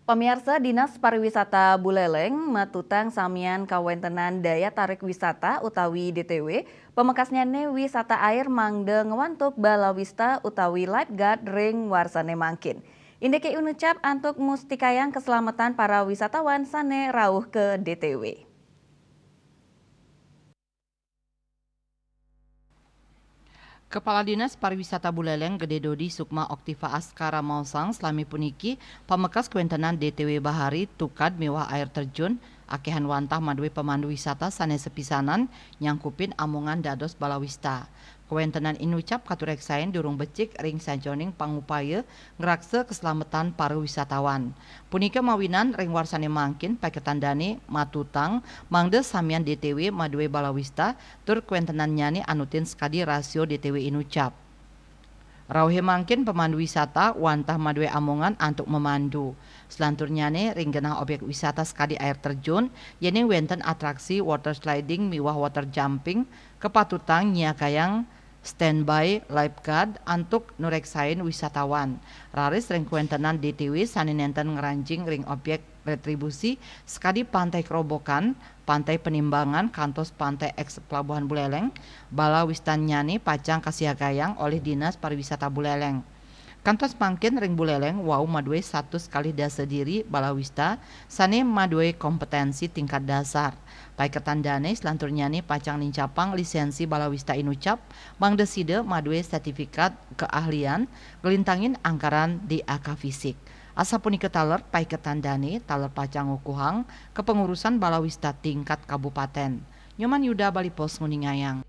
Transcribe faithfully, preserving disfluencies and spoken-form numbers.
Pamiarsa, Dinas Pariwisata Buleleng matutang samian kawéntenan daya tarik wisata utawi D T W, pamekasnyané wisata air mangda ngwantuk balawista utawi lifeguard ring warsané mangkin. Indiké inucap antuk mustikayang keselamatan para wisatawan sané rauh ka D T W. Kepala Dinas Pariwisata Buleleng Gede Dodi Sukma Oktiva Askara maosang, salami puniki pamekas kawéntenan D T W Bahari, Tukad miwah air terjun, akéhan wantah madué pemandu wisata sané sepisanan nyangkupin amongan dados balawista. Kawéntenan inucap katuréksain durung becik ring sajeroning pangupaya ngraksa keselamatan para wisatawan. Punika mawinan ring warsané mangkin paiketan dané matutang mangda samian D T W madué balawista tur kawéntenannyané anutin sakadi rasio D T W inucap. Rauhé mangkin pemandu wisata wantah madué amongan antuk mamandu. Selanturnyané ring genah objek wisata sakadi air terjun, yéning wénten atraksi water sliding miwah water jumping, kapatutang nyiagayang standby lifeguard antuk nuréksain wisatawan. Raris ring kawéntenan D T W sané nénten ngranjing ring objek retribusi sakadi Pantai Kerobokan, Pantai Penimbangan kantos Pantai Eks Pelabuhan Buleleng, balawistannyané pacang kasiagayang olih Dinas Pariwisata Buleleng. Kantos mangkin ring Buleleng wau madué satus kalih dasa diri balawista sané madué kompetensi tingkat dasar. Paiketan dané selanturnyané pacang nincapang lisensi balawista inucap, mangda sida madué sertifikat keahlian, nglintangin anggaran D A K fisik. Asapunika taler paiketan dané, taler pacang ngukuhang kepengurusan balawista tingkat kabupatén. Nyoman Yuda, Bali Post, nguningayang.